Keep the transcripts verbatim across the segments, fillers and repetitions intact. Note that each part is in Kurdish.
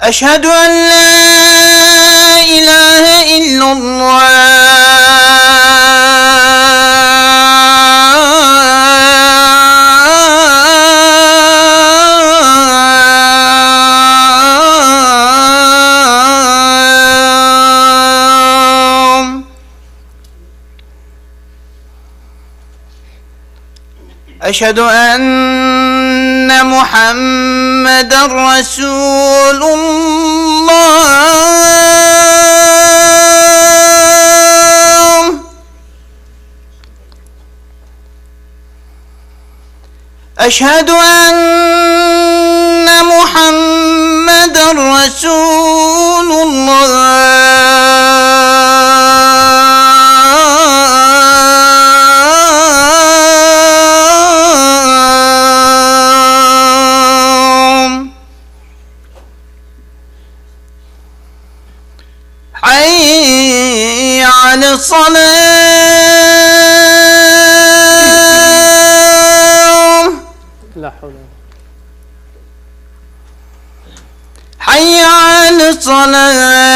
أشهد أن لا إله إلا الله. أشهد أن محمدا رسول الله. أشهد أن محمدا رسول الله. حي على الصلاة. لا حول ولا قوة. حي على الصلاة.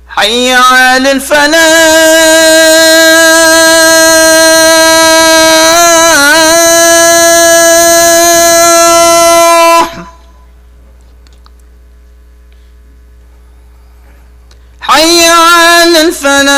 حي على الفلاح. حي على الفلاح.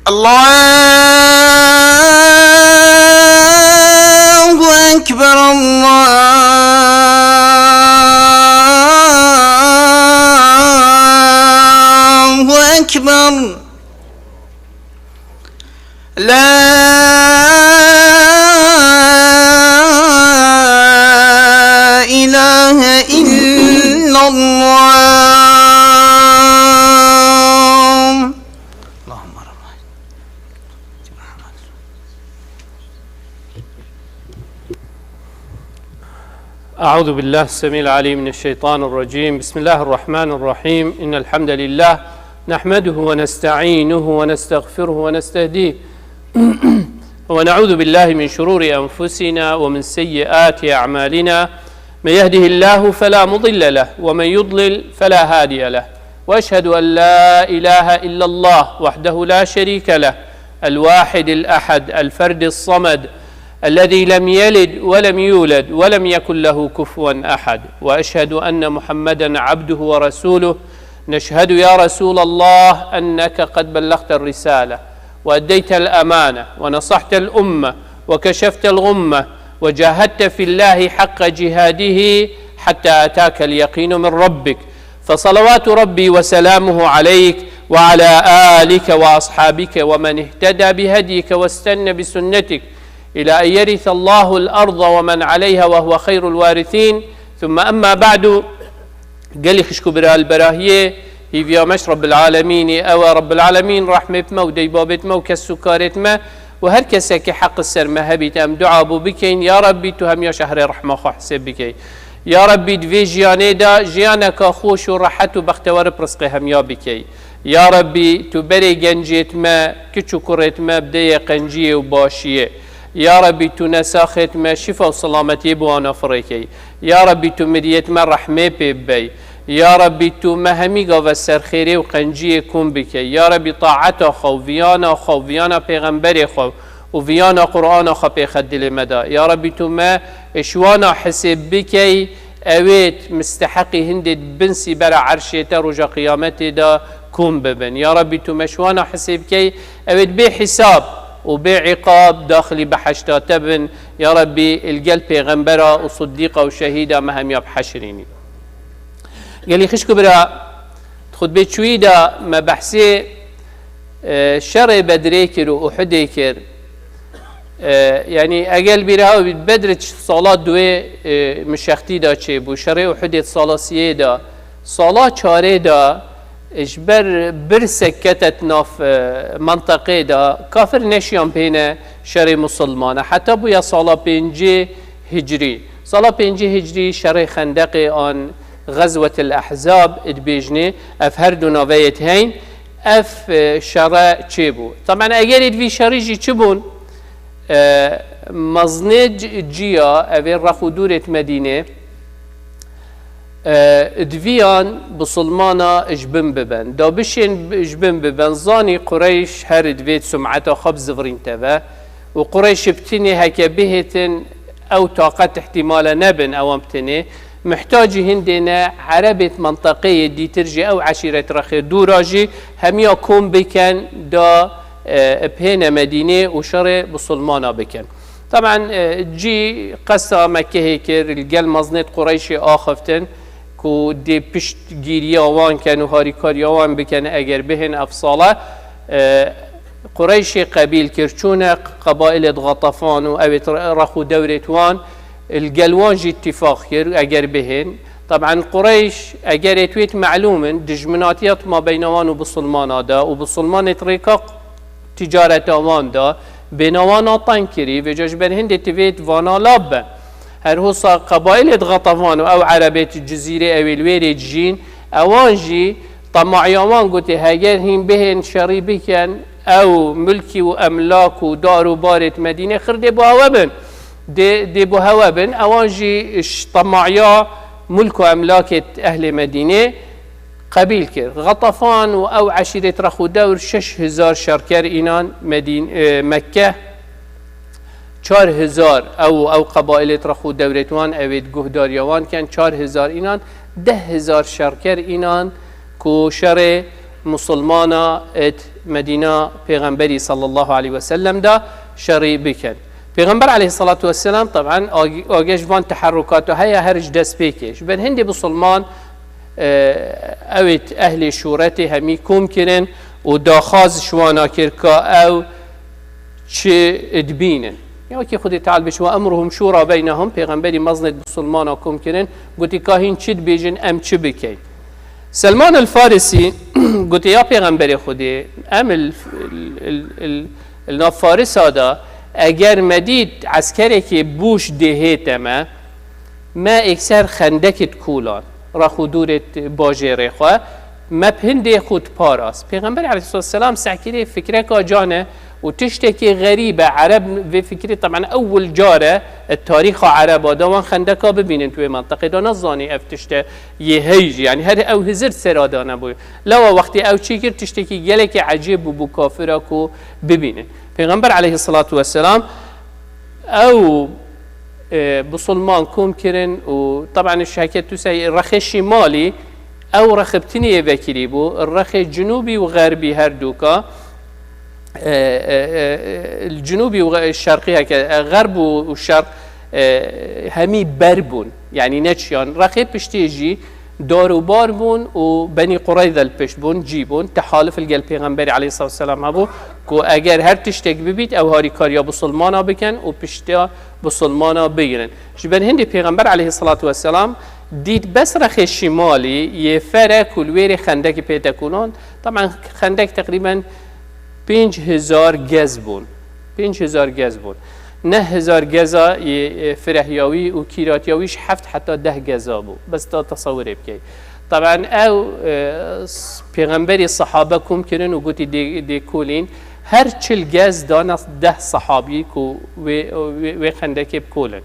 الله أكبر، الله أكبر. لا إله إلا الله. اللهم رب أعوذ بالله السميع العليم من الشيطان الرجيم. بسم الله الرحمن الرحيم. إن الحمد لله نحمده ونستعينه ونستغفره ونستهديه ونعوذ بالله من شرور أنفسنا ومن سيئات أعمالنا. من يهده الله فلا مضل له ومن يضلل فلا هادي له. وأشهد أن لا إله إلا الله وحده لا شريك له الواحد الأحد الفرد الصمد الذي لم يلد ولم يولد ولم يكن له كفوا أحد. وأشهد أن محمدا عبده ورسوله. نشهد يا رسول الله أنك قد بلغت الرسالة وأديت الأمانة ونصحت الأمة وكشفت الغمة وجاهدت في الله حق جهاده حتى أتاك اليقين من ربك. فصلوات ربي وسلامه عليك وعلى آلك وأصحابك ومن اهتدى بهديك واستن بسنتك إلى أن يرث الله الأرض ومن عليها وهو خير الوارثين. ثم أما بعد. Gelî xişk û bira li berahiyê, hîviya me ji Rabbil Alemînê ew e. Rabbil Alemîn rehmê bi me û dey babêt me û kes û karêt me û her kesekî heq li ser me hebît, em dua bû bikeyin, ya Rabbî, tu hemiya ji ehlê rehma xwe hisêb bikey. Ya Rabbî, di vê jiyanê de jiyaneka xweş û rehet û bextewer bi rizqê hemiya bikey. Ya Rabbî, tu berê gencêt me, kiç û kurêt me bideyê qenciyê û başiyê. Ya Rabbî, tu nesaxêt me şifa û selametiyê bi wana firêkey. Ya Rabbî, tu miriyêt me rehmê pê bibey. Ya Rabbî, tu me hemî gave ser xêrê û qenciyê kom bikey. Ya Rabbî, taeta xwe û viyana xwe û viyana pêxemberê xwe û viyana Qur'ana xwe pêxe dilê me de. Ya Rabbî, tu me ji wana hisêb bikey, ewêt misteheqî hindê di bin sîbera erşê te roja qiyametê de kom bibin. Ya Rabbî, tu me ji wana hisêb bikey, ewêt bê hisab û bê iqab daxilî behişta te bin. Ya Rabbî, li gel pêxembera û siddîqa û şehîda me hemiya bihişirînî. Gelî xişk û bira, di xutbê çûyî de me behsê, e, şerê Bedrê kir û Uhudê kir. E, yanî eger bîra we bît, Bedr sala duê, e, mişextî de çêbû, şerê Uhudê sala siyê de, sala çarê de, e, ji ber birsek kete di nav, e, menteqê de, kafir neşiyan bihêne şerê Musulmana. Heta bûye sala pêncî Hicrî. Sala pêncî Hicrî şerê Xendeqê an Xezwetil Ehzab dibêjinê, ev her du naveyê diheyn, ev, e, şere çêbû. Taban egerê di vî şerî jî çi bûn? E, mezinê c-, ciya, evê rex û dûrê di Medînê, e, diviyan bisilmana ji bin biben. Da bişên b-, ji bin biben, zanî Qureyş her divê sumeta xwe bizivirînte ve û Qureyş bi tinê heke bihêtin, ew taqet ihtimale nebin, ewan bi tinê. Mihtacî hindê ne, Erebê di menteqeyê dîtir jî, ew eşîret rexê dûra jî hemiya kom biken da, e, bihêne Medînê û şerê bisilmana bikin. Taban, e, cî qesta Mekkehê kir, li gel mezinêt Qureyşê axiftin ku dê piştgîriya wan ken û harîkariya wan bikin eger bihên ev sala. E, Qureyşê qebîl kir, çûne qebailêt Xetefan û ewêt re-, rex û dewrêt wan, li gel wan jî îtîfaq kir, eger bihên. Taban Qureyş, egerêt wêt melûm in, dijminatiya di mabeyna wan û bisilmana de û bisilmanêt rêka ticareta wan de, bêna wan a teng kirî, vêca ji ber hindê tivêt vana lab be. Her hosa qebailêt Xetefan û ew Erebêt cizîrê ewê li wêrê dijîn, ewan jî tema'iya wan gotê, heger hîn bihên şerî bikin, ew milkî û emlak û dar û barêt Medînê xir dê bo hewe bin. Dê, dê bo hewe bin. Ewan jî ji tema'iya milk û emlakêt ehlê Medînê qebîl kir. Xetefan û ew eşîrêt rex û dewr şeş hezar şerker înan Medîn-, e, Mekke, çar hezar ew û ew qebailêt rex û dewrêt wan ewêt guhdariya wan ken, çar hezar înan, deh hezar şerker înan ku şerê musulmana êt Medîna Pêxemberî sallallahu aleyhi ve sellem de şerî bikin. Pêxember aleyhissalatu vesselam, taban, ag-, agê ji van teherrukata heye her ji destpêkê. Ji ber hindê musulman, e, ewêt ehlê şûretê hemî kom kirin û daxwaz ji wana kir ka ew çi dibînin. Ya ki Xwedê Teala bêje, "Ve emruhum şura beynehum", Pêxemberî mezinêt bisilmana kom kirin, gotî, "Ka hîn çi dibêjin, em çi bikeyn?" Selman el Farisî gotî, "Ya Pêxemberê Xwedê, em il, il, il, il, il nav Farisa de, eger me dît eskerekê bûş dê hête me, me êkser xendekê dikolan, rex û dûrê bajêrê xwe, me bi hindê xwe diparast." Pêxember aleyhisselatu vesselam sehkirê fikreka can e û tiştekî xerîb e. Ereb vê fikrê, taban, ewil car e, e, tarîxa Ereba de wan xendeka bibînin tu wê menteqê de, nezanî ev tişte yê hey jî. Yanî her ew hizir sera de nebû. Lewa wextê ew çî kir, tiştekî gelekî ecêb bû bo kafira ku bibînin. Pêxember aleyhisselatu vesselam ew, e, bisilman kom kirin û taban ji heke tu sey rexê şimalî, ew rex bi tinê yê vekirî bû, rexê cinûbî û xerbî her dûka, e, e, e, e, cinûbî û xe-, şerqî heke, e, xerb û, û şerq, e, hemî ber bûn. Yanî neçiyan. Rexê piştê jî dar û bar bûn û Benî Qureyze li pişt bûn, cî bûn, tehaluf li gel Pêxemberê aleyhisselatu vesselam hebû ku eger her tiştek bibît, ew harîkariya bisilmana bikin û piştiya bisilmana bigirin. Ji ber hindê Pêxember aleyhisselatu vesselam dît bes rexê şimalî yê fer e ku li wêrê xendekî pê te kolan. Taban xendek teqrîben pênc hezar gez bûn. Pênc hezar gez bûn. Neh hezar geza yê, e, firehya wî û kîratiya wî ji heft heta deh geza bû. Bes ta tesewirê bikey. Taban ew, e, s-, pêxemberî sahabe kom kirin û gotî dê, dê kolîn. Her çil gez dane deh sahabî ku wê, wê, wê xendekê bikolin.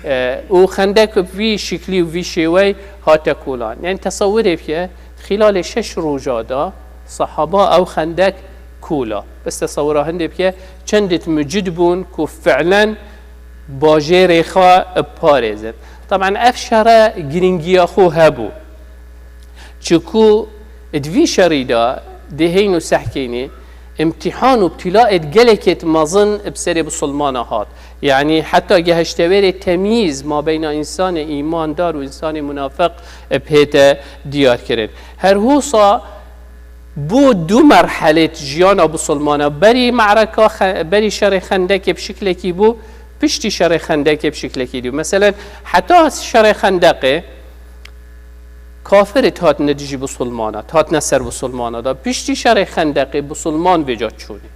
E, û xendek bi vî şiklî û vî şêwey hate kolan. Yanî tesewirê bike, xîlalê şeş roja de sahaba ew xendek kola. Bes tesewira hindê bike, çendit mucid bûn ku fi'len bajêrê xwe biparêzin. Taban ev şere girîngiya xwe hebû. Çiku di vî şerî de dê heyno sehkênê, îmtîhan û îbtîlaêt gelekêt mezin bi serê bisilmana hat. Yanî heta gehişte wêrê temyîz mabeyna însanê îmandar û însanê munafiq bi hête diyar kirin. Her hosa Bû du merhelê jiyana Bisilmana. Berî me'reka xe-, berî şerê Xendekê bi şiklekî bû, piştî şerê Xendekê bi şiklekî dî. Meselen, heta şerê Xendekê kafir hatine dijî Bisilmana, hatine ser Bisilmana da. Piştî şerê Xendekê Bisilman vêca çûnê.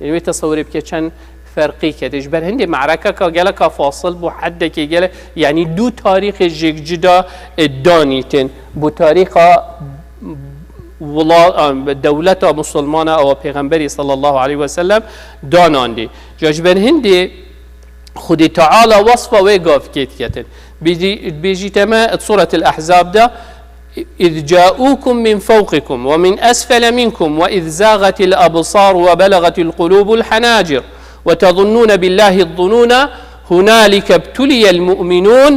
Yanî wê tesewirê bike çend ferqî kete. Ji ber hindê me'rekeka geleka fasil bû, heddekê gele, yanî du tarîxê jêkcida, e, danîtin. Bû tarîxa wila-, dewleta Musulmana ewa Pêxemberî sallallahu aleyhi ve sellem danandî. Ja ji ber hindê Xwedê Teala wasfa wê gavkê diketin. Bêjî-, bêjîte me di Suretil Ehzab de, "إذ جاءوكم من فوقكم ومن أسفل منكم وإذ زاغت الأبصار وبلغت القلوب الحناجر وتظنون بالله الظنونا هنالك ابتلي المؤمنون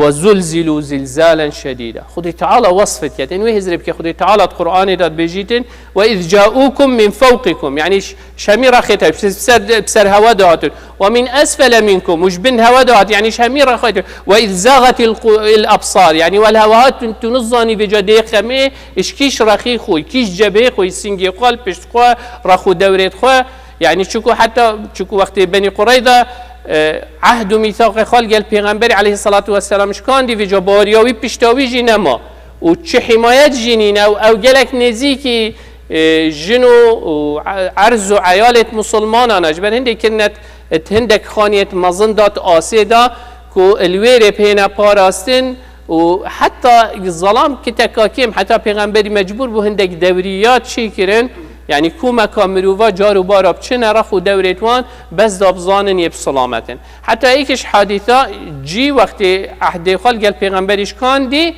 وزلزلوا زلزالا شديدا." Xwedê Teala wasf diket. Ên wê hizrê bike Xwedê Teala di Qur'anê de dibêjîtin, "وإذ جاءوكم من فوقكم." Yanî ş-, şemî rexêt hev, bi ser, bi ser hewa de hatin. "ومن أسفل منكم." Û ji bin hewa de hat, yanî ji hemî rexêt. "وإذ زاغت الق-، الأبصار." Yanî wel hewa hat, tu, tu nizanî vêca dê xemê, ji kîş rexî xwe, kîş cebhê xwe, singê xwe, li pişt xwe, rex û dewrêt xwe. Yanî çiku heta, çiku wextê Benî Qureyza, e, ehd û mîsaqê xwe li gel Pêxemberî aleyhissalatu vesselam şikandî, vêca baweriya wî pişta wî jî nema. Û çi himayet jî nîne û ew gelek nêzîkî, e, jin û, û e-, erz û eyalêt musulmanan e. Ji ber hindê kirine t-, t-, hindek xaniyêt mezin da t-, asê da ku li wê rê pêne parastin û heta zelam kiteka kêm, heta Pêxemberî mecbûr bû hindek dewriya çêkirin. Yanî kûmeka mirova car û bara biçine rex û dewrêt wan, bes da bizanin yê bi selamet in. Heta êkiş hadîsa cî wextê ehdê xwe li gel Pêxemberî şikandî,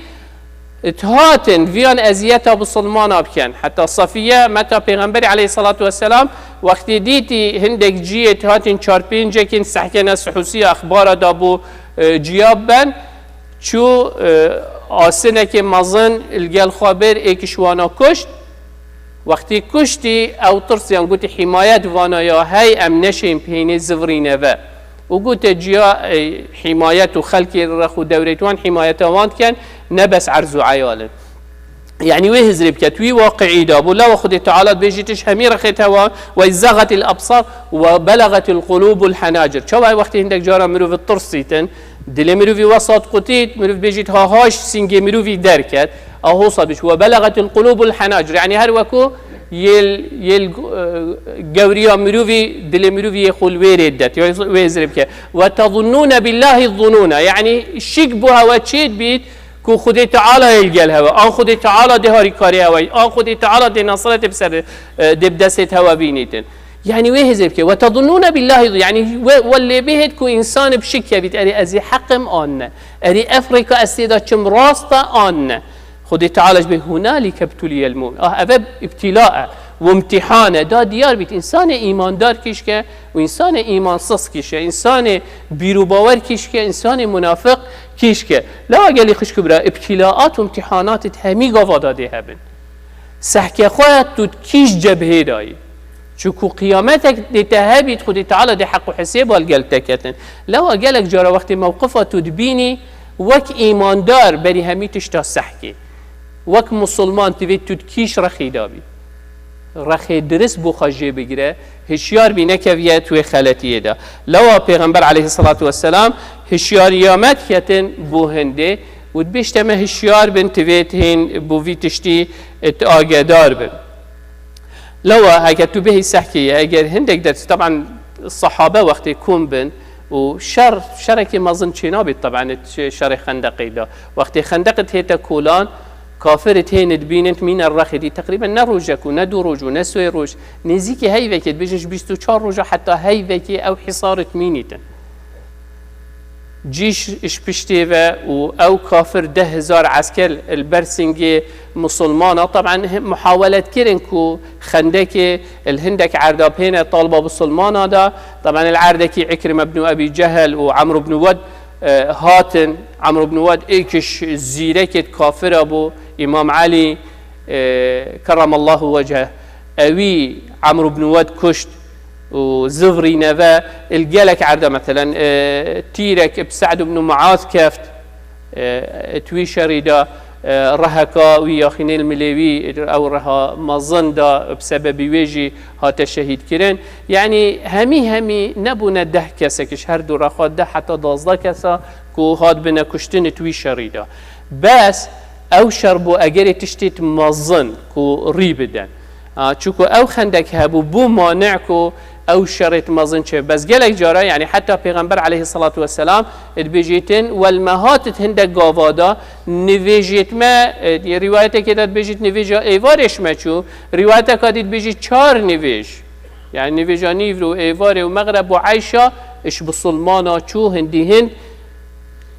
dihatin viyan eziyeta bisilmana bikin. Heta Safiye meta Pêxemberî aleyhissalatu vesselam wextê dîtî hindek ciyê dihatin çar pêncekên sehkene sihûsiya exbara da bû, e, ciya biben, çû, e, asinekê mezin li gel xwe bir êkiş wana kuşt. Wextî kuştî ew tirsiyan gotî, "Hîmayet vana ya hey em neşên pênê zivirîne ve." Û gote ciya, e, hîmayet û xelkê rex û dewrêt wan hîmayeta wan dikin, ne bes erz û eyal in. Yanî wê hizrê bike, tu wî waqiî da bû. Lewa Xwedê Teala dibêjî, "Tiş hemî rexêt hewa, ve izzaxetil absar ve belexetil qulûbul henacir." Çawa wextê hindek cara mirov tirsîtin, dilê mirovî wesat qutît, mirov bêjît, "Ha haş singê mirovî derket." A hosa biç, "Ve belexetil qulûbul henacir." Yanî her weku yêl, yêl, e, gewriya mirovî, dilê mirovî yê xwe li wê rê det. Wê, wê hizrê bike. "Ve tezunnûne billâhi zunûne." Yanî şik bû hewe çêt bît ku Xwedê Teala yê li gel hewe. An Xwedê Teala dê harîkarê hewe. An Xwedê Teala dê nasretê bi ser, e, dê bi destê hewe bînîtin. Yanî wê hizê bike. "Ve tezunnûne billâhi zunûne." Yanî we, we lê bihêt ku însan bi şik kevît. Erê ez ê heq im an ne. Erê ev rêka ez tê de çim rast e an ne. Xwedê Teala ji bê hunalike btuliyel mu'min. Ah, ev ibtila e û imtihan e. Da diyar bît, însanê îmandar kîşke û însanê îmansiz kîşke, însanê bîr û bawer kîşke, însanê munafiq kîşke. Lewa gelî xişk û bira, ibtilaat û imtihanat hemî gava da dê hebin. Sehke xwe ya tu kîş cebhê dayî. Çunku qiyametek dê te hebît, Xwedê Teala dê heq û hesêba li gel te ketin. Lewa gelek cara wextê mewqifa tu dibînî, wek îmandar berî hemî tişta sehkî. Wek musulman divê tu di kîş rexî de bî. Rexê dirist bo xwe jê bigire, hişyar bî nekeviye tu wê xeletiyê de. Lewa Pêxember aleyhisselatu vesselam hişyariya me diketin bo hindê û dibêjte me hişyar bin, divê hên bo vî tiştî agedar bin. Lewa heke tu bihî sehkê ye, eger hindek dersi, teban, sehabe wextê kom bin û şer, şerekê mezin çênabît, teban, şerê Xendeqê de. Wextê Xendeq dihête kolan, kafir dihêne dibînin, mîne rexê dî, teqrîben ne rojek û ne du roj û ne sê roj, nêzîkî heyvekê, dibêjin ji bîst û çar roja heta heyvekê ew hîsar dimînîtin. Cîş ji piştê ve û ew kafir deh hezar esker li ber singê musulmana, teban, muhawelet kirin ku Xendekê li hindek erda pêne taliba musulmana de, teban, li erdekî Îkrime ibn Ebî Cehel û Emr ibn Wed, e, hatin. Emr ibn Wed êkiş zîrekêt kafira bû, Îmam Elî, e, kerremallahu wecheh, ewî Emr ibn Wed kuşt. û zivrîne ve, li gelek erda, meselen, e, tîrek bi Se'd ibn Muaz keft, e, di wî şerî de, e, reheka wî yaxînê li milê wî ew reha mezin da, bi sebebî wê jî hate şehîd kirin. Yanî hemî hemî nebûne deh kesek ji her du rexa, deh heta duwazdeh kesa ku hatibine kuştin di wî şerî de. Bes ew şer bû egerê tiştê mezin ku rî bidin. A, çunku ew xendek hebû, bû mane ku ew şerê mezin çê. Bes gelek cara, yanî heta Pêxember aleyhisselatu vesselam dibêjîtin, wel me hatit hindek gava da, nivêjêt me, e, rîwayetekê de dibêjît nivêja êvarê ji me çû, rîwayeteka dî dibêjît çar nivêj. Yanî nivêja nîvro û êvarê û mexreb û eyşa ji bisilmana çû hindî hind.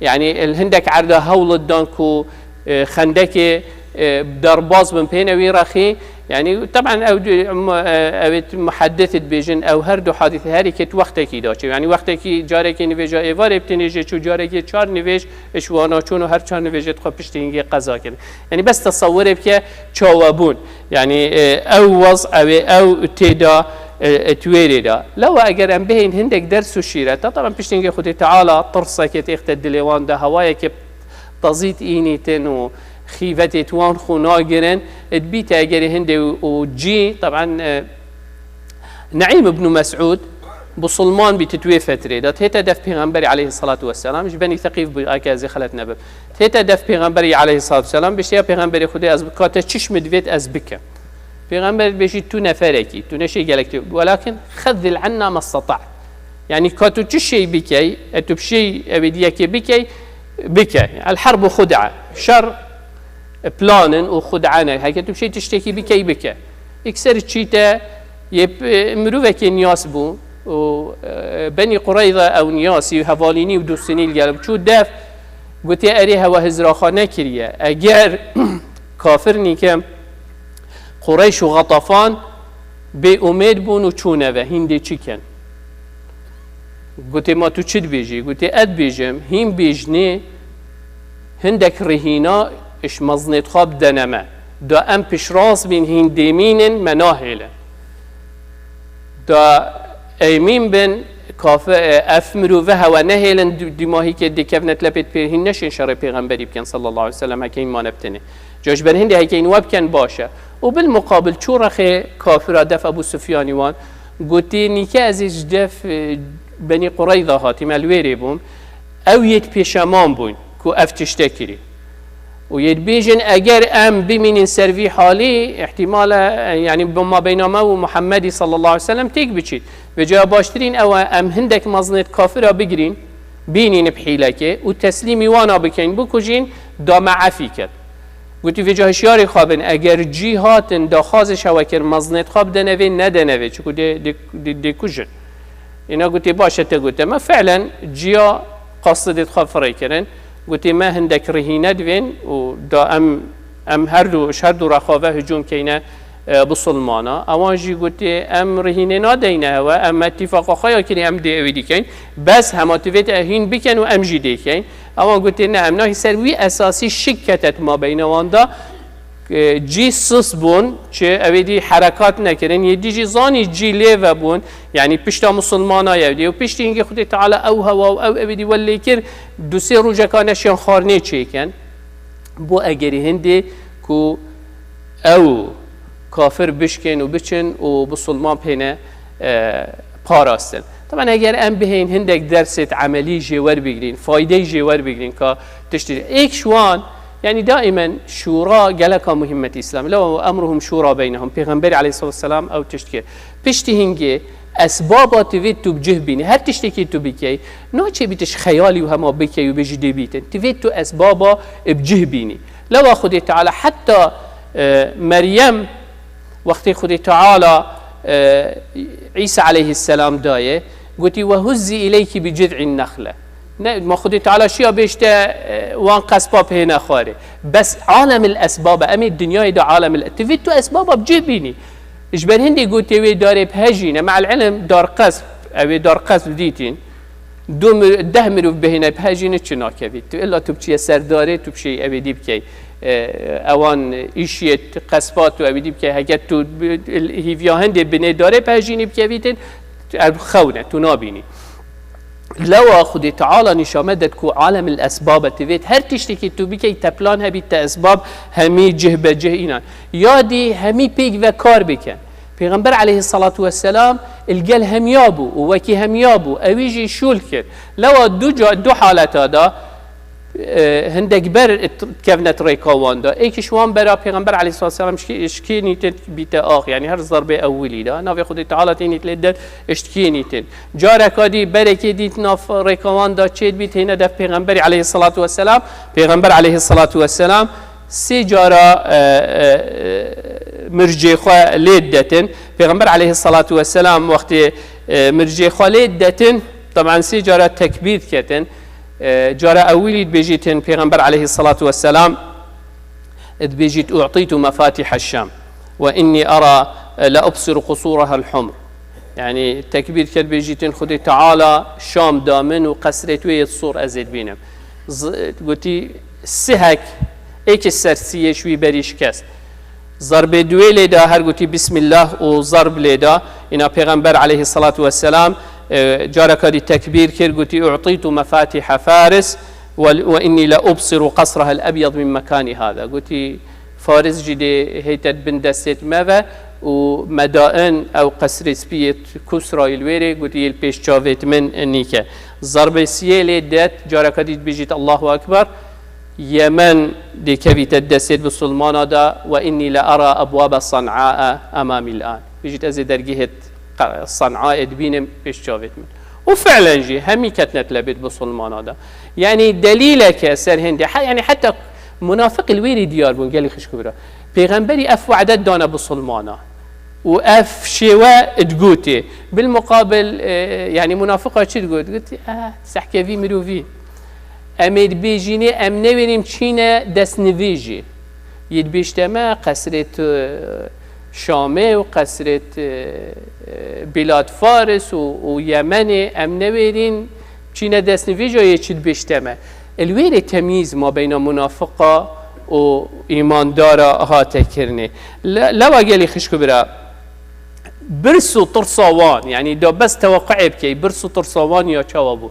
Yanî li hindek erda hewl dan ku, e, xendekê, e, derbaz bin pêne wî rexî. Yanî teban ew du-, em, e, ew ê muheddis dibêjin, ew her du hadîse her yekê di wextekî de çû. Yanî wextekî carekê nivêja êvarê bi tenê jê çû, carekê çar nivêj ji wana çûn û her çar nivêjê dixwe piştî hingê qeza kirin. Yanî bes tesewirê bike çawa bûn. Yanî, e, ew wez, ew ê, ew tê de, e, e, twêrê de. Lewa eger em bihên hindek ders û şîreta, taban piştî hingê Xwedê Teala tirsekê têxte dilê wan de, hewayekê tezît înîtin û xîvetê wan xwe nagirin, dibîte egerê hindê û, û cî, taban, e, Neîm ibn Mesûd, bisilman bî di wê fetrê de, tête def Pêxemberî aleyhisselatu vesselam, ji benî Seqîf bû, eke ez ê xelet nebim. Tête def Pêxemberî aleyhisselatu vesselam, bêjte ya Pêxemberê Xwedê, ez ka te çi ji min divêt ez bikim. Pêxember dibêjî tu neferekî, tu neşê gelek tê, welakin xezzil anna mesteta't. Yanî ka tu çi şey bikey, e tu bi şey ew ê diyekê bikey, bike. El herbu xud'a. Şer planin û xud'a ne. Heke tu bi şey tiştekî bikey, bike. Ekser çîte yê p-, mirovekê niyas bû û, e, Benî Qureyza ew niyasî û hevalînî û dostînî li gel çû def, gotê, erê hewa hizraxa nekiriye. Eger kafir nîke Qureyş û Xetafan bê umêd bûn û çûne ve, hîn dê çi ken? Gotê, ma tu çi dibêjî? Gotê, ez dibêjim, hîn bêjnê hindek rihîna ji mezinêt xwe bidene me. Da em piştrast bîn, hîn dêmînin, me nahêlin. Da eymîn bin, kafi-, e, ev mirove hewe nehêlin, dî-, dîmahîkê dikevne tlepêt pê, hîn neşên şerê pêxemberî bikin sallallahu aleyhi ve sellem, heke hîn mane bi tenê. Ca ji ber hindê heke hîn we bikin baş e. Û bil muqabil çû rexê kafira def Ebû Sufyanî wan, gotî, nîke ez ê ji def, e, Benî Qureyza hatîm, el wêrê bûm. Ew yê pêşeman bûn ku ev tişte kirî. Û yê dibêjin, eger em bimînin ser vî halî, îhtîmal e, e, yanî bi mabeyna me û Muhemmedî sallallahu aleyhi ve sellem têk biçît. Vêca baştirîn ew e, em hindek mezinêt kafira bigirîn, bînîn bi hîlekê û teslîmî wana bikeyn, bikujîn, da me efî ket. Gotî, vêca hişyarê xwe bin, eger cî hatin daxwazê ji hewe kir, mezinêt xwe bidene vê, nedene vê, çiku dê, dê, dê, dê kujin. Îna gotê, baş e, te gote me. Fi'len ciya qasdê xwe firê kirin. Gotê, me hindek rihîne divên û da em, em her du, ji her du rexa ve hicûm keyne, e, bisilmana. Ewan jî gotê, em rihînê nadeyne hewe, em me tîfaqa xwe ya kirî, em dê ewî dikeyn. Bes hema tu vê te hîn biken û em jî dê keyn. Ewan gotê, ne, em nahî ser wî esasî şik kete di mabeyna wan de. E, cî sis bûn, çi ew ê dî herekat nekirin, yê dî jî zanî cî lê vebûn, yanî pişta misilmana ye dî û piştî hingê Xwedê Teala ew hewa û ew ew ê dî we lê kir, du sê rojeka neşiyan xwarinê çêkin. Bo egerî hindê ku ew kafir bişkên û biçin û bisilman pêne, e, parastin. Taban eger em bihên hindek dersêt emelî jê werbigirîn, faydeyê jê werbigirîn ka tiştî êk ji wan, yanî daîmen şûra geleka muhîm e Îslam. Lew emruhum şûra beynehum. Pêxemberî aleyhisselatu vesselam ew tişt kir. Piştî hingê esbaba tu vê tu bi cih bînî. Her tiştekî tu bikey, naçê bî tu ji xeyalî û hema bikey û bêjî dê bîtin. Tu vê tu esbaba bi cih bînî. Lewa Xwedê Teala heta, e, Meryem Wextê Xwedê Teala, e, Îsa aleyhisselam dayê, gotî, "Ve huzzi ileyki bi ciz'in nexle." Ne, ma Xwedê Teala şiya bêjte, e, wan qespa bihêne xwarê. Bes alemil esbab e, em ê dinyayê de alemil, tu vê tu esbaba bi cih bînî. Ji ber hindê gotê wê darê bihejîne, me'el ilim dar qesp, ew ê dar qesp dîtîn. Du mir-, deh mirov bihêne bihejîne çi nakevî? Tu illa tu biçiye ser darê, tu bişêy ew ê dî bikey. E, ewan îşiyê qespa tu ew ê dî bikey. Heke tu bi-, hîviya hindê binê darê bihejînî bikevîtin, tu ev xewn e, tu nabînî. Lewa Xwedê Teala nîşa me det ku alem il esbab e, divêt her tiştekî tu bikey teplan hebît te esbab hemî cih be cih înan. Ya dî hemî pêk ve kar bikin. Pêxember aleyhissalatu vesselam il gel hemiya bû û wekî hemiya bû. Ewî jî şûl kir. Lewa du ca-, du haleta da, e, hindek ber it-, kevnet rêka wan da. Êkiş wan bera Pêxember aleyhissalatu vesselam şkî-, şkînîtin bîte ax. Yani her zarbê ewilî da. Navê Xwedê Teala tênît lê der ştkînîtin. Careka dî berekê dît nav rêka wan da çêd bît hêne def Pêxemberî aleyhissalatu vesselam. Pêxember aleyhissalatu vesselam sê cara, e, e, e, mircê xwe lê detin. Pêxember aleyhissalatu vesselam wextê, e, mircê xwe lê detin, taban sê cara tekbîr ketin. E, cara ewilî dibêjîtin Pêxember aleyhissalatu vesselam, dibêjît, "U'tîtu mefatiha Şam ve inni ara, e, la ubsiru qusuraha al-humr." Yani tekbîr ket bêjîtin Xwedê Teala Şam da min û qesrê tu yê sor ez ê dibînim. Z-, gotî, sihek êkê ser siyê ji wî berî şikest. Zarbê duwê lê da her gotî Bismillah û zarb lê da. Îna Pêxember aleyhissalatu vesselam, e, careka dî tekbîr kir, gotî, "U'tîtu mefatiha Faris ve, ve inni la ubsiru qasraha al-abyad min mekani hada." Gotî, "Faris jî dê heytet bin destêt me ve û medain ew qesrê spiyê Kusrayî li wêrê," gotî, "yê li pêş çavêt min nîke." Zarbê siyê lê det, careka dî dibêjît, "Allahu Ekber." Yemen dê kevîte destêt bisilmana da, "Ve inni la ara ebwabe San'aa emamî l-an." Bêjît, "Ez ê dergehê San'aê dibînim pêş çavêt min." Û fi'len jî hemî ketnet lebêt bisilmana da. Yani delîleke ser hindê, he-, yani heta munafiq li wêrî diyar bûn, gelî xişk û bira. Pêxemberî ev wade dane bisilmana. Û ev şêwe digotê. Bil muqabil, e, yani munafiqa çi digot? Got, "Eh, sehkevî mirovî. Em ê dibêjînê, em newêrîm çîne destnivêjê. Yê dibêjte me qesrê tu Şamê û qesrê tu, e, Bilad Faris û, û Yemenê, em newêrîn çîne destnivêja yê çi dibêjte me." Li wêrê temyîz mabeyna munafiqa û îmandara hate kirinê. Le-, lewa gelî xişk û bira, birs û tirsa wan, yani da bes teweqûê bikey, birs û tirsa wan ya çawa bû?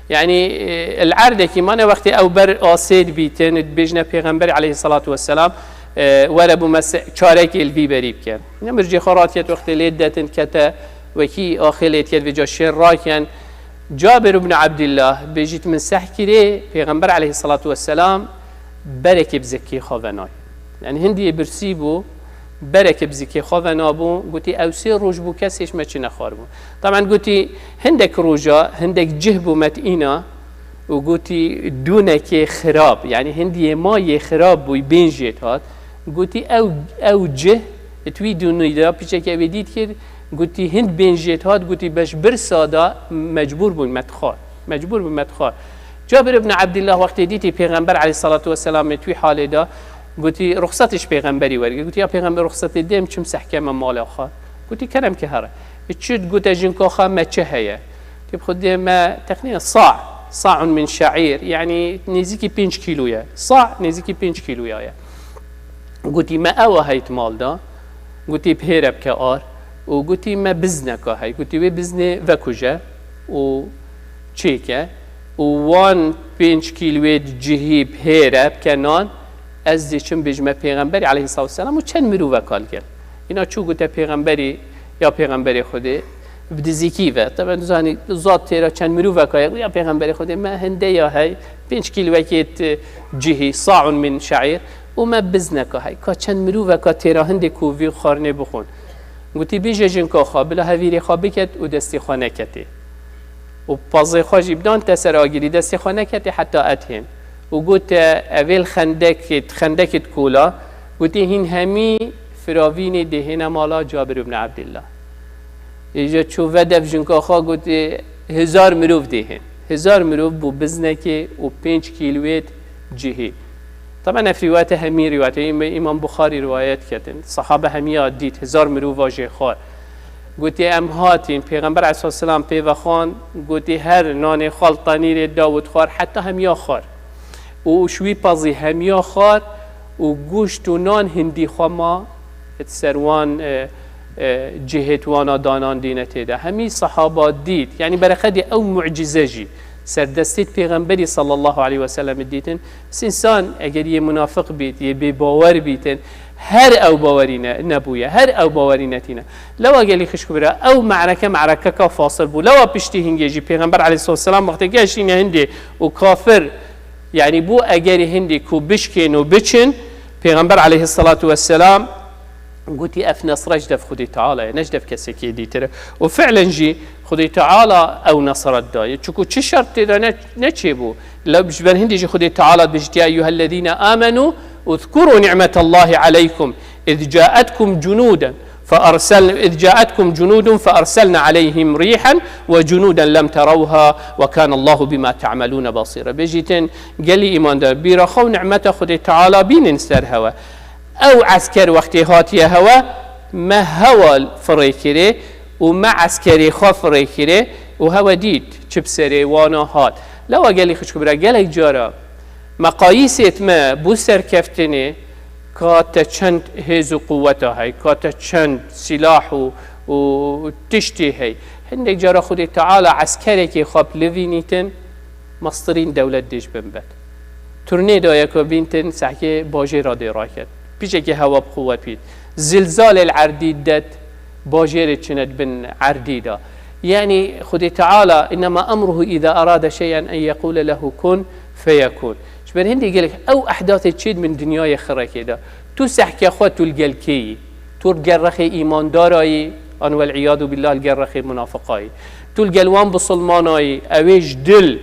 Yani, e, li erdekî mane wextê ew ber asê dibîtin, dibêjne Pêxemberî aleyhissalatu vesselam, e, were bû me se-, çarekê li vî berî bike. Ne mircê xwe ratiye wextê lê detin kete, wekî axê lê tiye vêca şêr raken. Cabir ibn Abdillah bêjît min seh kirê, Pêxember aleyhissalatu vesselam berekê bi zikê xwe venay. Yani hindiyê birsî bû, berekê bi zikê xwe venabû, gotî, "Ew sê roj bû, kesê ji me çi nexwar bû." Taban gotî, hindek roja, hindek cih bû me tîna û gotî, "Dûnekê xirab, yani hindiyê ma yê xirab bû, bên jêt hat." Gotî, "Ew, ew cih, it wî dûnî de, piçekê wê dît kir, gotî, hind bên jêt hat, gotî, beş birsa da mecbûr bûn me dixwar. Mecbûr bûn me dixwar." Cabir ibn Abdillah wextê dîtî Pêxember aleyhissalatu vesselam ê twî halê da, gotî, "Ruxsatê ji Pêxemberî wergir." Gotî, "Ya Pêxember, ruxsatê dêm çim sehkeme mala xwe." Gotî, "Kerem ke here." Çi gote jinka xwe me çi heye? Tê bi xwe dê me teqrîben sa, sa'un min şa'îr, yani nêzîkî pênc kîlo ye. Sa nêzîkî pênc kîloya ye. Gotî, "Me ewa heyt mal da." Gotî, "Bihêre bike ar." Û gotî, "Me bizneka hey." Gotî, "Wê biznê vekuje û çêke û wan pênc kîlwê cihî bihêre bike nan, ez dê çim bêjime Pêxemberî aleyhissalatu vesselam û çend miroveka li gel." Îna çû gote Pêxemberî, "Ya Pêxemberê Xwedê, bi dizîkî ve." Teben zanî zat têra çend miroveka ye, "Ya Pêxemberê Xwedê, me hinde ya hey, pênc kîlwekê cihî, sa'un min şa'îr, û me bizneka hey. Ka çend miroveka têra hindê ku vî xwarinê bixwin." Gotî, "Bêje jinka xwe, bila hevîrê xwe biket û destê xwe neketê." Û pazê xwe jî bidan te ser agirî, destê xwe neketê heta et hên. Û gote, "Evêl xendekê, xendekê kola." Gotî, "Hîn hemî firavînê dê hêne mala Cabir ibn Abdillah." Îja çû vedev jinka xwe, gotî, "Hezar mirov dê hên." Hezar mirov bû biznekê û pênc kîlwêt cihî. Taban ev rîwayete hemî rîwayete Îm-, Îmam Buxarî rîwayet ketin. Sahabe hemiya dît, hezar mirova jê xwar. Gotî, "Em hatîn, Pêxember aleyhisselam pê ve xwan, gotî, her nanê xwe li tenîrê da û dixwar, heta hemiya xwar. Û ji wî pezî hemiya xwar û goşt û nan hindî xwe ma, di ser wan, e, e, cihêt wana danan dîne tê de. Hemî sehaba dît. Yanî bereqedê ew mucize jî serdestît pêxemberî sallallahu aleyhi ve sellem dîtin. Bes însan eger yê munafiq bît, yê bêbawer bîtin, her ew bawerî ne, nebûye, her ew bawerî netîne. Lewa gelî xişk bira, ew me'reke me'rekeka fasil bû. Lewa piştî hingê jî pêxember aleyhissalatu vesselam wextê geştîne hindê û kafir, yanî bû egerî hindê ku bişkên û biçin, pêxember aleyhissalatu vesselam gotî, ev nesre ji dev Xwedê Teala ye, ne ji dev kesekê dîtir e. Û fi'len jî Xwedê Teala ew nesret daye. Çuku çi şert tê de ne, neçêbû. Lew ji ber hindê jî Xwedê Teala dibêjit, "Ya eyyuhellezîne âmenû, uzkurû ni'metallahi aleykum, iz câetkum cunûden, fe ersel-, iz câetkum cunûdun fe erselne aleyhim rîhen ve cunûden lem terewha ve kânallahu bimâ te'melûne basîra." Bêjîtin, gelî îmandar, bîra xwe û nimeta Xwedê Teala bînin ser hewe. Ew esker wextê hatiye hewe, me hewa firê kirê û me eskerê xwe firê kirê û hewe dît çi bi serê wana hat. Lewa gelî xişk bira, gelek cara meqayîsêt me bû serkeftinê, ka te çend hêz û quweta hey, ka te çend sîlah û, û tiştê hey. Hindek cara Xwedê Teala eskerekê xwe bi li vînîtin, mestirîn dewlet dêj bin bet. Turnê dayeka bîntin sehkê bajêra dê raket. Pîşekê hewa bi quwet bît. Zilzalê li erdî det, bajêrê çinet bin erdî da. Yanî Xwedê Teala, "Innema emruhu îza erade şey'en en yekûle lehu kun feyekûn." Ji ber hindê gelek ew ehdathê çêdibin dinyayê xirekê de. Tu sehke xwe tu li gel kê yî? Tu li gel rexê îmandarayî, an wel îyadu billah li gel rexê munafiqayî. Tu li gel wan bisilmanayî, ew ê ji dil,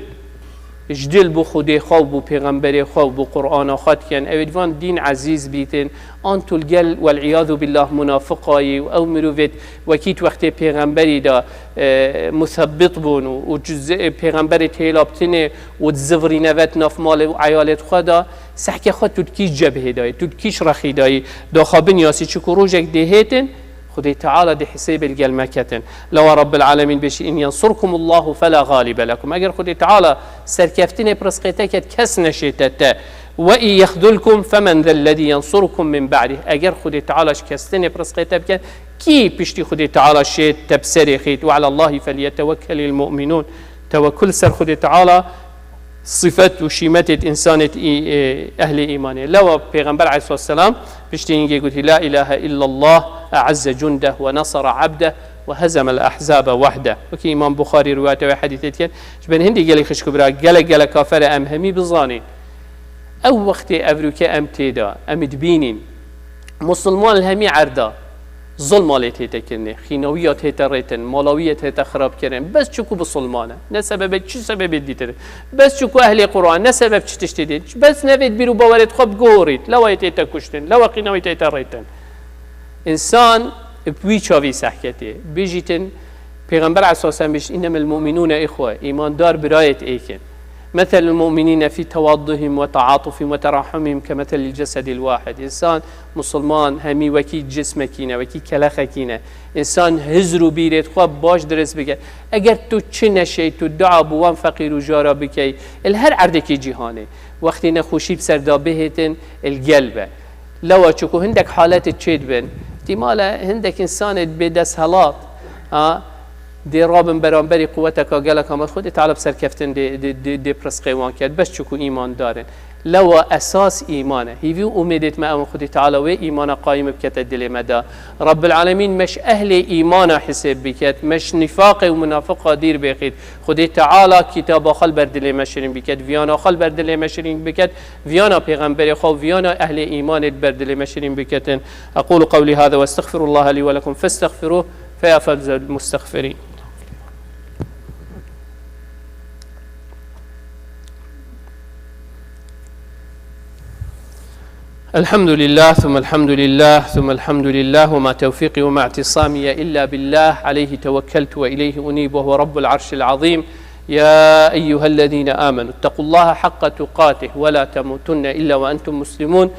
ji dil bû Xwedê xwe û bû pêxemberê xwe û bû Qur'ana xwe dikin. Ew ê di van dîn ezîz bîtin. An tu li gel wel îyadu billah munafiqayî û ew mirovêt wekî tu wextê pêxemberî de, e, musebbit bûn û, û cüz-, e, pêxemberê têlaptinê û dizivirîne vet nav malê û eyalêt xwe de. Sehke xwe tu di kîş cebhê dayî, tu di kîş rexî dayî, daxabin yasî çiku rojek dê hêtin, Xwedê Teala dê hisêbê li gel me ketin. Lewa Rabbil Alemîn bêjî, "In yensurkumullahu fela galibe lekum." Eger Xwedê Teala serkeftinê pirsqê te ket, kes neşête te. "Ve in yexzulkum femen zellezî yensurukum min ba'dih." Eger Xwedê Teala şikestinê pirsqê te biket, kî piştî Xwedê Teala şêt te bi serê xît? "Ve alallahi felyetewekkelil mu'minûn." Tewekkul ser Xwedê Teala sifet û şîmetêt însanêt î-, e, ehlê îmanê. Lewa Pêxember aleyhisselam piştî hingê gotî, "La ilahe illallah, e'ezze cundeh ve nasara abdeh ve hezemel ahzabe wahde." Wekî Îmam Buxarî riwayete wê hedîsê dikin. Ji ber hindê gelek xişk û bira, gelek gelek kafere em hemî bizanîn. Ew wextê evrûke em tê de, em dibînîn. Musulman li hemî erda zulma lê tête kirinê, xînawiya tête rêtin, malawiyê tête xirabkirin. Bes çiku bisilman e. Ne sebebê çi sebebê dîtir. Bes çiku ehlê Qur'an, ne sebeb çi tiştê dî. Bes nevêt bîr û bawerêt xwe bigorît. Lewa yê tête kuştin, lewa xînawî tête rêtin. Însan bi wî çavî sehketê. Bijîtin, Pêxember aleyhisselam bêjt, "Innemel mu'minûne ihwe." Îmandar birayêt êk in. "Meselul mu'minîne fî tewaddihim ve taatufihim ve terahumihim ke meselil cesedil wahid." Însan, musulman, hemî wekî cismekî ne, wekî kelexekî ne. Însan hizr û bîrêt xwe baş dirist bike. Eger tu çi neşey, tu dua bi wan feqîr û jara bikey, li her erdekî cîhanê, wextê nexweşî bi ser de bihêtin, li gel be. Lewa çiku hindek haletê çêdibin, îhtîmal e hindek însanê bê desthilat, ha, dê rabin beramberî quweteka gelek ama Xwedê Teala bi serkeftin dê, dê, dê, dê pirsqê wan ket, bes çiku îmandar in. Lewa esas îman e. Hîvî û umêdêt me ew in Xwedê Teala wê îmana qayîm bikete dilê me de. Rabbil Alemîn me ji ehlê îmana hisêb biket, me ji nîfaqê û munafiqa dîr bêxît. Xwedê Teala kitaba xwe li ber dilê me şirîn biket, viyana xwe li ber dilê me şirîn biket, viyana pêxemberê xwe û viyana ehlê îmanê li ber dilê me şirîn biketin. Aqulu qewlî hada ve estexfirullaha lî ve lekum festexfiruh fe ya fewzel mustexfirîn. الحمد لله، ثم الحمد لله، ثم الحمد لله، وما توفيقي وما اعتصامي إلا بالله، عليه توكلت وإليه أنيب، وهو رب العرش العظيم. يا أيها الذين آمنوا اتقوا الله حق تقاته ولا تموتن إلا وأنتم مسلمون.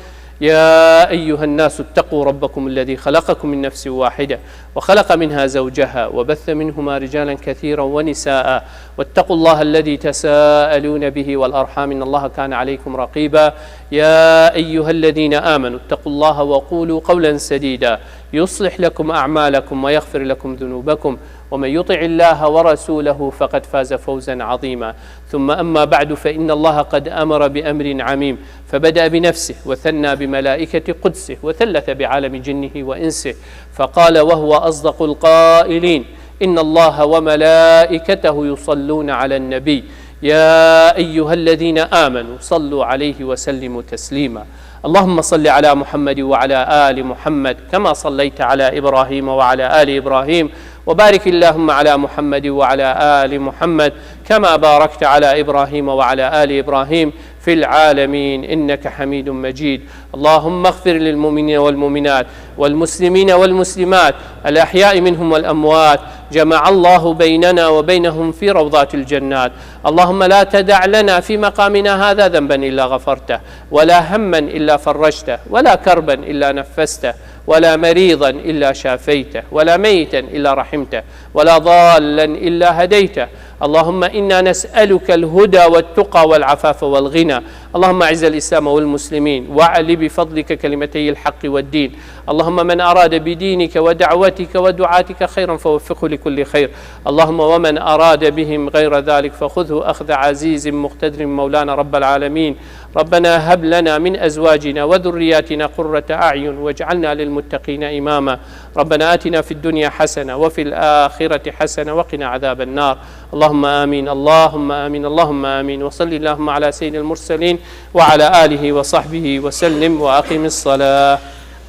يا أيها الناس اتقوا ربكم الذي خلقكم من نفس واحدة وخلق منها زوجها وبث منهما رجالا كثيرا ونساء واتقوا الله الذي تساءلون به والأرحام إن الله كان عليكم رقيبا. يا أيها الذين آمنوا اتقوا الله وقولوا قولا سديدا يصلح لكم أعمالكم ويغفر لكم ذنوبكم ومن يطع الله ورسوله فقد فاز فوزا عظيما. ثم أما بعد، فإن الله قد أمر بأمر عميم، فبدأ بنفسه وثنى بملائكة قدسه وثلث بعالم جنه وإنسه، فقال وهو أصدق القائلين: إن الله وملائكته يصلون على النبي، يا أيها الذين آمنوا صلوا عليه وسلموا تسليما. اللهم صل على محمد وعلى آل محمد كما صليت على إبراهيم وعلى آل إبراهيم، وبارك اللهم على محمد وعلى آل محمد كما باركت على إبراهيم وعلى آل إبراهيم في العالمين إنك حميد مجيد. اللهم اغفر للمؤمنين والمؤمنات والمسلمين والمسلمات الأحياء منهم والأموات، جمع الله بيننا وبينهم في روضات الجنات. اللهم لا تدع لنا في مقامنا هذا ذنبا إلا غفرته، ولا هما إلا فرجته، ولا كربا إلا نفسته، ولا مريضا إلا شافيته، ولا ميتا إلا رحمته، ولا ضالا إلا هديته. اللهم إنا نسألك الهدى والتقى والعفاف والغنى. اللهم أعز الإسلام والمسلمين، وأعل بفضلك كلمتي الحق والدين. اللهم من أراد بدينك ودعوتك ودعاتك خيرا فوفقه لكل خير. اللهم ومن أراد بهم غير ذلك فخذه أخذ عزيز مقتدر مولانا رب العالمين. ربنا هب لنا من أزواجنا وذرياتنا قرة أعين واجعلنا للمتقين إماما. ربنا آتنا في الدنيا حسنة وفي الآخرة حسنة وقنا عذاب النار. اللهم آمين، اللهم آمين، اللهم آمين. وصل اللهم على سيد المرسلين وعلى آله وصحبه وسلم وأقم الصلاة.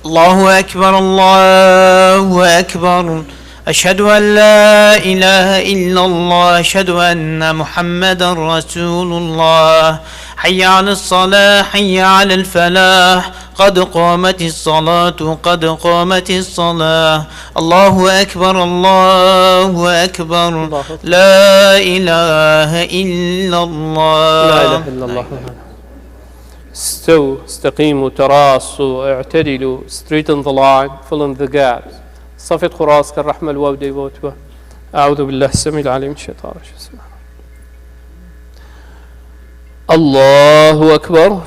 الله أكبر، الله أكبر. أشهد أن لا إله إلا الله، أشهد أن محمدا رسول الله. حي على الصلاة، حي على الفلاح. قد قامت الصلاة، قد قامت الصلاة. الله أكبر، الله أكبر. الله أكبر. لا إله إلا الله. لا إله إلا الله. استووا، استقيموا، تراصوا، اعتدلوا، straighten the line, fill in the gaps. صفت خراس كالرحمة الواو دي ووتوا. أعوذ بالله السميع العليم من الشيطان الرجيم. بسم الله. الله أكبر.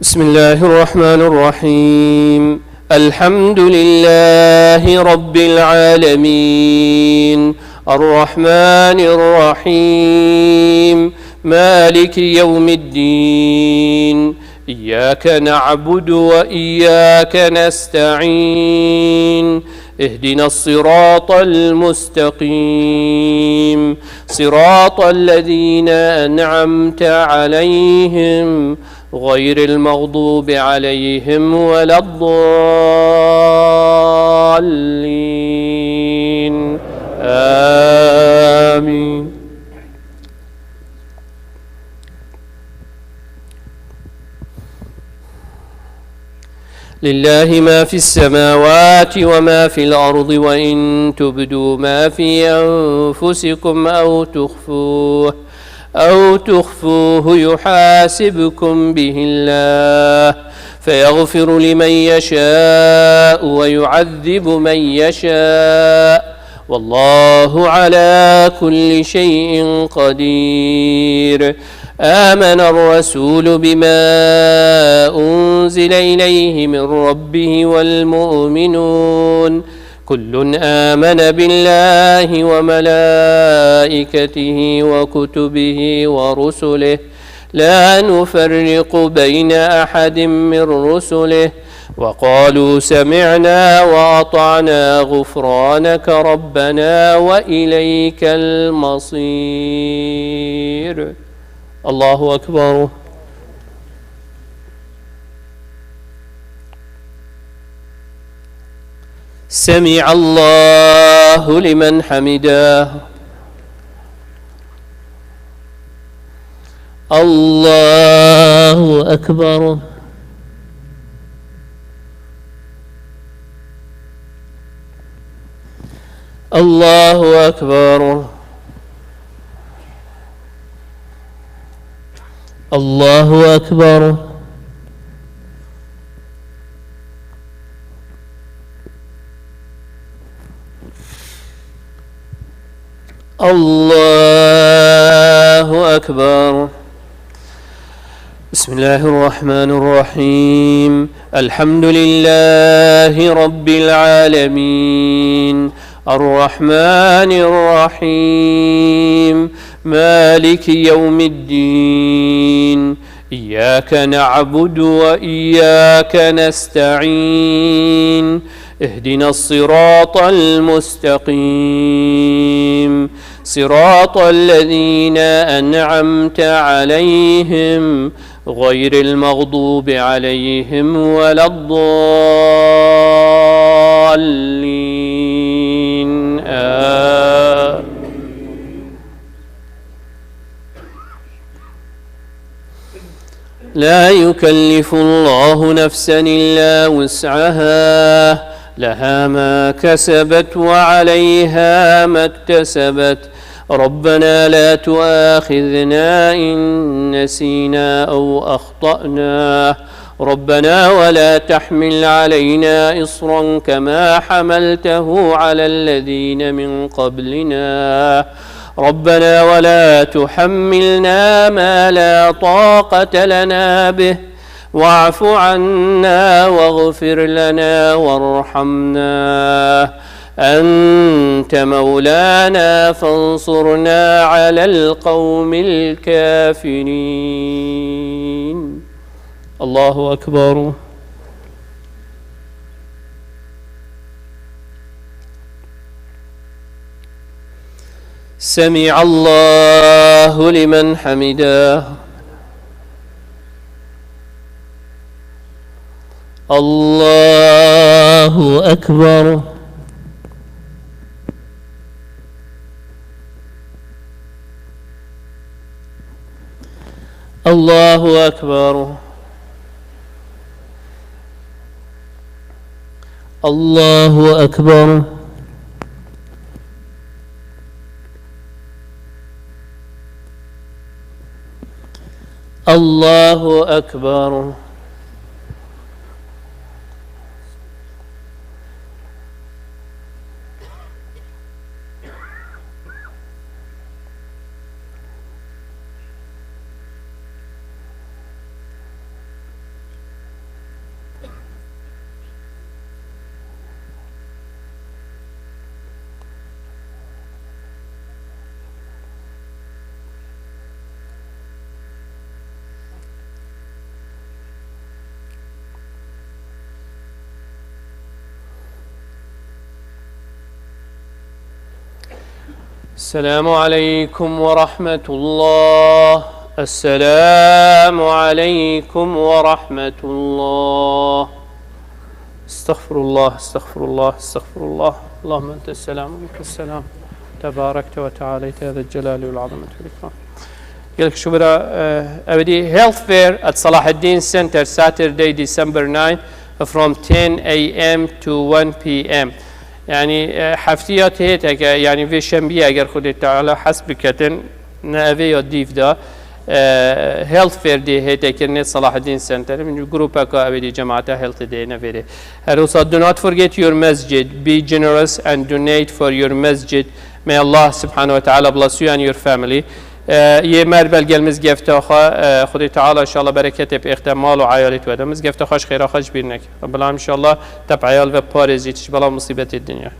بسم الله الرحمن الرحيم. الحمد لله رب العالمين. الرحمن الرحيم. مالك يوم الدين. إياك نعبد وإياك نستعين. اهدنا الصراط المستقيم. صراط الذين أنعمت عليهم غير المغضوب عليهم ولا الضالين. آمين. لله ما في السماوات وما في الأرض، وإن تبدوا ما في أنفسكم أو تخفوه، أو تخفوه يحاسبكم به الله، فيغفر لمن يشاء ويعذب من يشاء، والله على كل شيء قدير. آمن الرسول بما أنزل إليه من ربه والمؤمنون، كل آمن بالله وملائكته وكتبه ورسله، لا نفرق بين أحد من رسله، وقالوا سمعنا وأطعنا غفرانك ربنا وإليك المصير. الله أكبر. سمع الله لمن حمده. الله أكبر. الله أكبر. الله أكبر. الله أكبر. بسم الله الرحمن الرحيم. الحمد لله رب العالمين. الرحمن الرحيم. مالك يوم الدين. إياك نعبد وإياك نستعين. اهدنا الصراط المستقيم. صراط الذين أنعمت عليهم غير المغضوب عليهم ولا الضالين. آمين. لا يكلف الله نفسا إلا وسعها، لها ما كسبت وعليها ما اكتسبت. ربنا لا تؤاخذنا إن نسينا أو أخطأنا. ربنا ولا تحمل علينا إصرا كما حملته على الذين من قبلنا. ربنا ولا تحملنا ما لا طاقة لنا به، واعف عنا واغفر لنا وارحمنا، أنت مولانا فانصرنا على القوم الكافرين. الله أكبر. سمع الله لمن حمده. الله أكبر. الله أكبر. الله أكبر. الله أكبر. السلام عليكم ورحمة الله. السلام عليكم ورحمة الله. استغفر الله، استغفر الله، استغفر الله. اللهم أنت السلام ومنك السلام. تباركت وتعاليت يا ذا الجلال والعظمة والإكرام. Gelek şubira, eh, ev dî Health Fair at Salahaddin Center, Saturday, December nine, from ten a m to one p m. Yani, eh, heftiya tê hêteke, yani vê şembiye eger Xwedê Teala hes biketin, ne evê ya dîv de, eh, Health Fair dê hêteke nê Salahaddin Center, min grûpeka ev dî cemaata health dê ne vêrê. Her wisa, do not forget your masjid, be generous and donate for your masjid. May Allah subhanahu wa ta'ala bless you and your family. Eh, yê mer belgel mizgefta xwe, eh, Xwedê Teala inşallah bereketê pêxte mal û ayalê tu wede. Mizgefta xwe ji xêra xwe ji bîr neke. Rabbil Alem inşallah te bi ayal ve parêzî tişt bela musîbetê dinya.